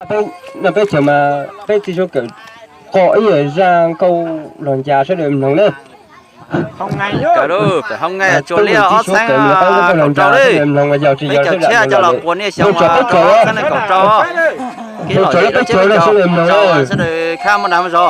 Peb, no peb chaws mas peb txiv Suav kawm qos ib yam zaj nkauj los ncas sawv daws mloog na. Kawm, peb txiv Suav kawm mas qos nkauj los ncas sawv daws mloog mas yog tsis yog sawv daws mloog lawm. Hu tso peb chaws, hu tso peb chaws no sawv daws mloog na.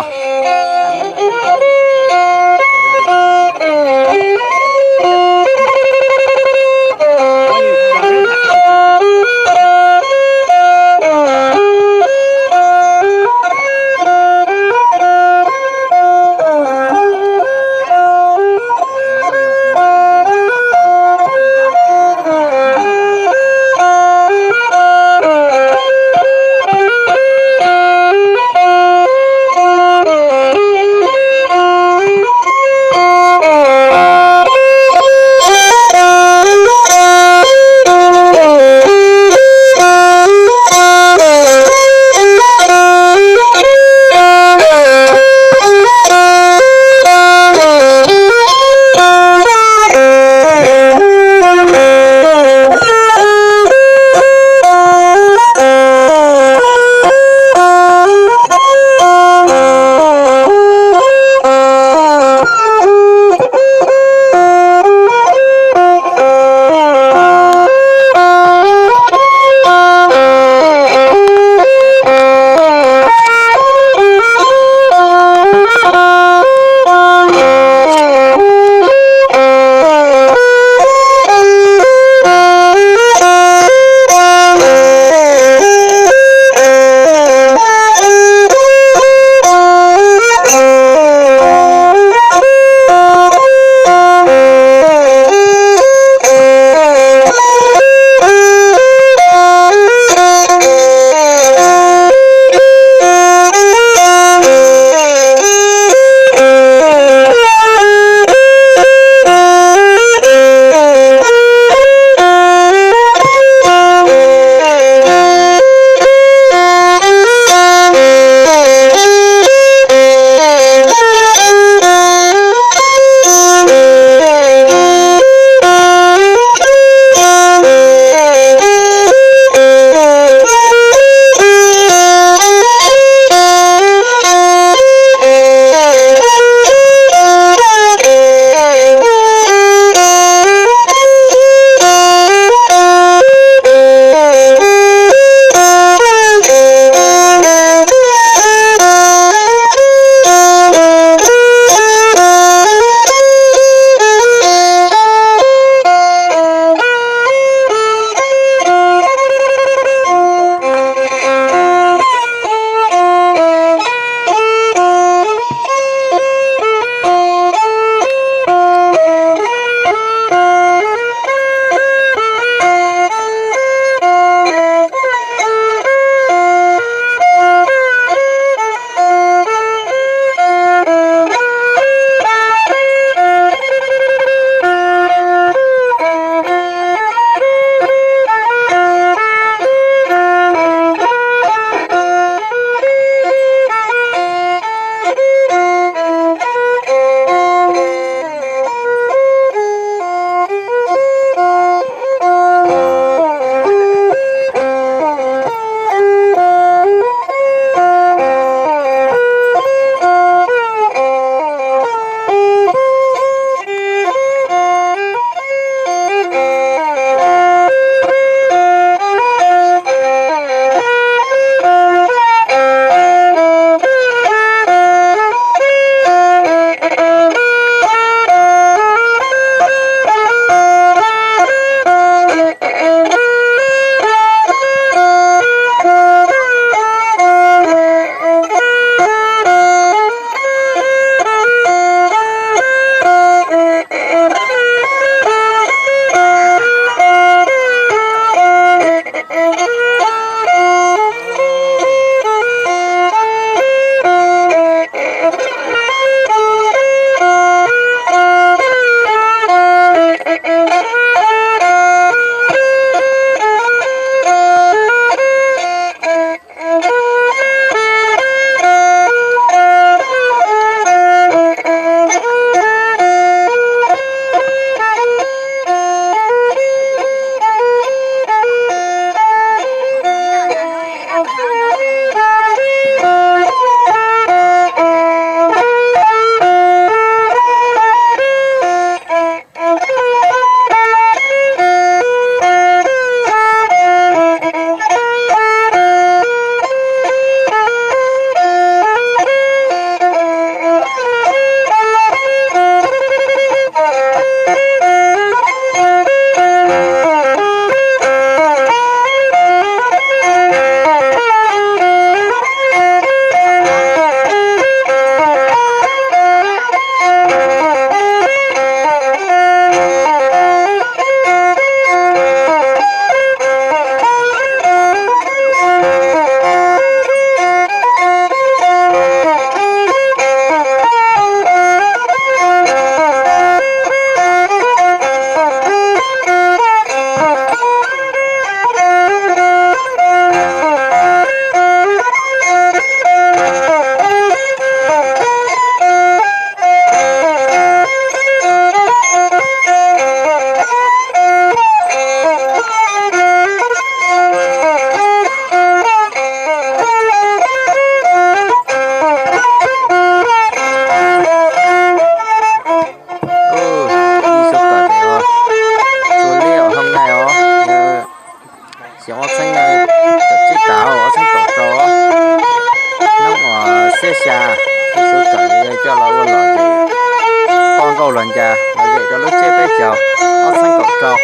Tau los ncas los zem rau lub tsiab peb caug ob txhiab kaum rau.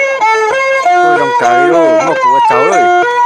Kuj zoo kawg li lauj, muaj kuv ua tsaug lauj.